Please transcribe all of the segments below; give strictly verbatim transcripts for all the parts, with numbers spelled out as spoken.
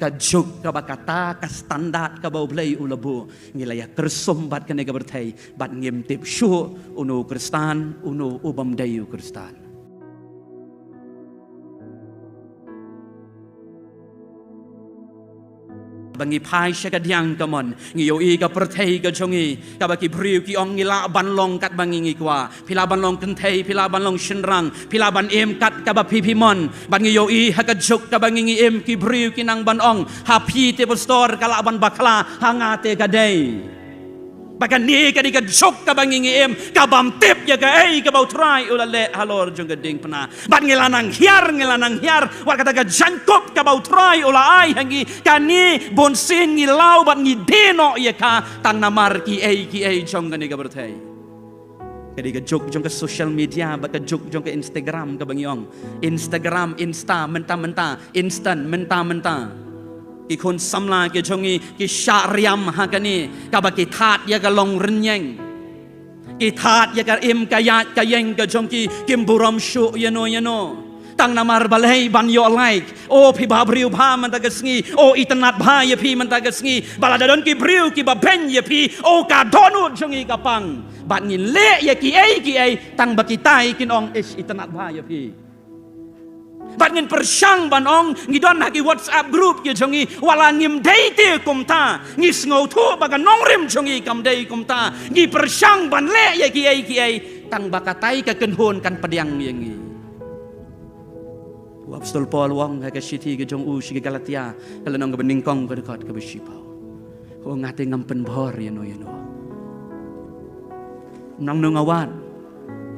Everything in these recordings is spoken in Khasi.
Ka juk kaba kata ka standard kaba U Blei u la buh, ngi la ïa kyrsum bad kane ka pyrthei bad ngim tip shuh uno u Khristan, uno u bym dei u Khristan. Ba ngi phai sha ka diang kamon, ngi ïohi ka pyrthei ka jong ngi, kaba ki briew ki ong ngi lah ban long katba ngi ngi kwah. Phi lah ban long kynthei, phi lah ban long shynrang, phi lah ban im kat kaba phi phi mon. Bad ngi ïohi ha ka juk kaba ngi ngi im, ki briew ki nang ban ong, ha phi te pastor ka lah ban bakla, ha nga te ka dei. Ba kane ka dei ka juk kaba ngi ngi im, ka bym tip ïa kaei kaba U Trai u la leh halor jong ka diengphna. Bad ngi la nang hiar, ngi la nang hiar, wat kata ka jaiñkup kaba U Trai u la ai ha ngi, kane bunsien ngi law bad ngi die noh ïa ka, tang namar kiei kiei jong kane ka pyrthei. Ka dei ka juk jong ka social media, bad ka juk jong ka Instagram kaba ngi ong. Instagram, Insta, mynta mynta, instant, mynta mynta. Ki khun samla ki jong ngi, ki shah riam ha kane, kaba ki thad ïa ka long rynïeng. Ki thad ïa ka im ka ïaid ka ïeng ka jong ki, kim burom shuh ïano ïano. Tang namar balei? Ban ïoh like. O phi bha briew bha mynta ka sngi. O itynnad bha ïa phi mynta ka sngi. Ba lada don ki briew kiba beiñ ïa phi, o ka dohnud jong ngi ka pang. Bad ngin leh ïa kiei kiei tang ba kitai kin ong, ish, itynnad bha ïa phi. Bad ngin pyrshang ban ong, ngi don ha ki WhatsApp group ki jong ngi, wat la ngim dei te kumta. Ngi sngewthuh ba ka nongrim jong ngi kam dei kumta. Ngi pyrshang ban leh ïa kiei kiei tang ba katai ka kynhun kan pdiang ïa ngi. U Apostol Paul u ong ha ka shithi ka jong u sha ki Galatia, ka lynnong kaba nyngkong, ka dkhot kaba shiphew. Ong, nga te ngam pynbor ïano ïano. Nangno nga wad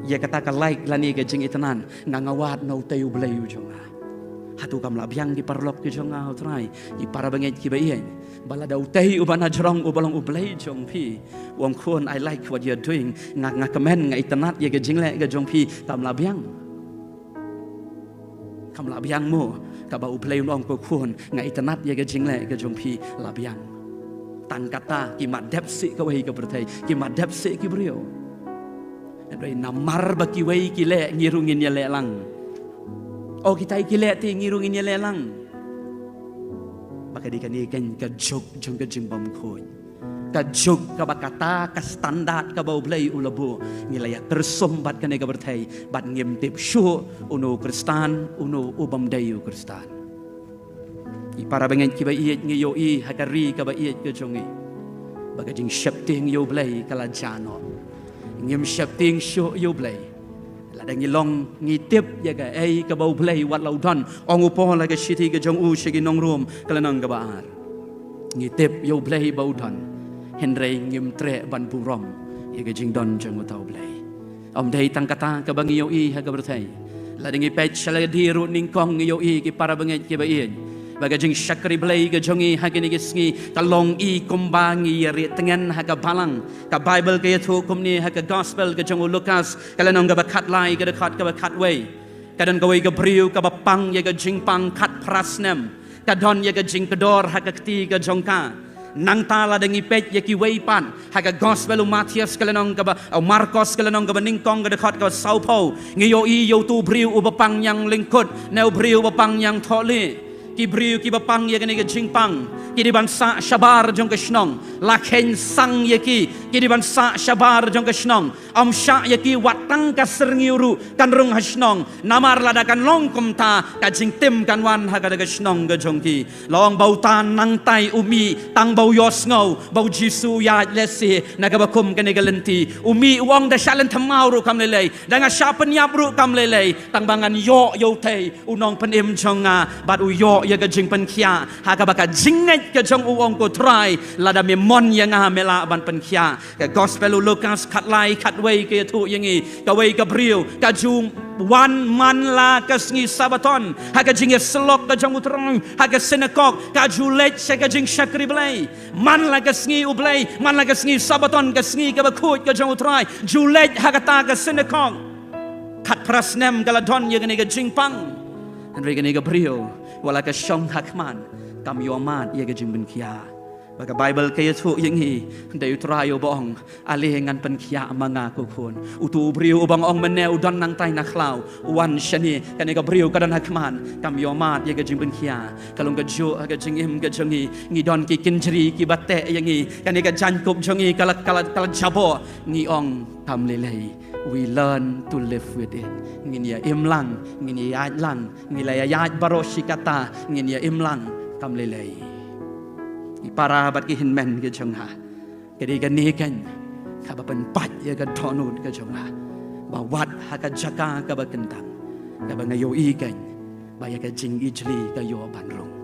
ïa kata ka like lane ka jingitynnad? Nga, nga wad na utei U Blei u jong nga. Hato kam lah biang, ki paralok ki jong nga ha U Trai, ki para bangeit kiba ïeit, ba lada utei uba na jrong uba long U Blei jong phi u ong, khun, I like what you're doing, nga, nga kmen, nga itynnad ïa ka jingleh ka jong phi, kam lah biang? Kam lah biang mo? Kaba U Blei un ong, ko khun, nga itynnad ïa ka jingleh ka jong phi, lah biang. Tang kata, kim dep seh kawei ka pyrthei, kim dep seh ki briew. Hynrei namar ba kiwei ki leh, ngi ruh ngin ïaleh lang. O kitai ki leh te, ngi ruh ngin ïaleh lang. Ba ka dei kane ka juk jong ka jingbymkhuid. Ka juk kaba kata ka standard kaba U Blei u la buh, ngi la ïa kyrsum bad kane ka pyrthei bad ngim tip shuh uno u Khristan, uno u bym dei u Khristan. Ki para bangeit kiba ïeit, ngi ïohi ha ka ri kaba ïeit ka jong ngi, ba ka jingsheptieng ïa U Blei ka la jah noh. Ngim sheptieng shuh ïa U Blei. Lada ngi long ngi tip ïa kaei kaba U Blei wat la u don. Ong u Paul ha ka shithi ka jong u sha ki nong Rom, ka lynnong kaba ar. Ngi tip ïa U Blei ba u don, hynrei ngim treh ban burom ïa ka jingdon jong uta U Blei. Ym dei tang kata kaba ngi ïohi ha ka pyrthei. Lada ngi peit sha lade ruh nyngkong, ngi ïohi, ki para bangeit kiba ïeit, ba ka jingshakri Blei ka jong ngi ha kine ki sngi ka long i kumba ngi ïa rieh tngen ha ka balang. Ka Baibl ka ïathuh kumne ha ka Gospel ka jong u Lukas, ka lynnong kaba khatlai, ka dkhot kaba khatwei. Ka don kawei ka briew kaba pang ïa ka jingpang khatphra snem. Ka don ïa ka jingkdor ha ka kti ka jong ka. Nangta lada ngi peit ïa kiwei pat ha ka Gospel u Mathaios ka lynnong kaba, u Markos ka lynnong kaba nyngkong, ka dkhot kaba sawphew, ngi ïohi ïa uto u briew uba pang ñianglyngkut, ne u briew uba pang ñiangthohlieh. Ki briew kiba pang ïa kane ka jingpang, ki dei ban sah shabar jong ka shnong, la kheiñ sang ïa ki, ki dei ban sah shabar jong ka shnong. Ym shah ïa ki wat tang ka syrngiew ruh kan rung ha shnong, namar lada kan long kumta, ka jingtim kan wan ha kata ka shnong ka jong ki. La ong ba uta nangtai u mih, tang ba u ïohsngew ba U Jisu u ïaid lehse na kaba kum kane ka lynti. U mih u ong, da shah lynthem maw ruh kam lei lei, da nga shah pynïap ruh kam lei lei, tang ba ngan ïoh ïa utei u nongpynim jong nga, bad u ïoh ïa ka jingpynkhiah ha kaba ka jingngeit ka jong u ong, ko Trai, lada me mon ïa nga, me lah ban pynkhiah. Ka Gospel u Lukas khatlai khatwei ka ïathuh ïa ngi, kawei ka briew ka ju wan man la ka sngi Sabaton ha ka jingïasyllok ka jong u Trai ha ka synagog, ka ju leit sha ka jingshakri Blei. Man la ka sngi U Blei, man la ka sngi Sabaton, ka sngi kaba khuid ka jong u Trai, ju leit ha kata ka synagog. Khatphra snem ka la don ïa kane ka jingpang. Hynrei kane ka briew, wat la ka shong ha khmat, kam ïoh mad ïa ka jingpynkhiah. Ba ka Baibl ka ïathuh ïa ngi, dei u Trai uba ong, ale ngan pynkhiah ma nga ko khun. Uto u briew uba nga ong mynne u don nangtai na khlaw, u wan shane, kane ka briew ka don ha khmat, kam ïohmad ïa ka jingpynkhiah. Ka long kajuh ha ka jingim ka jong ngi, ngi don ki kynjri kiba teh ïa ngi, kane ka jaiñkup jong ngi ka la, ka la, ka la jaboh, ngi ong kam lei lei. We learn to live with it. Ngin ïa im lang, ngin ïa ïaid lang, ngi la ïa ïaid baroh shi katta, ngin ïa im lang kam lei lei. Ki para bad ki hynmen ki jong nga, ka dei kane keiñ kaba pynpait ïa ka dohnud ka jong nga, ba wat ha ka jaka kaba kyntang, kaba nga ïohi keiñ ba ïa ka jingijli ka ïoh ban rung.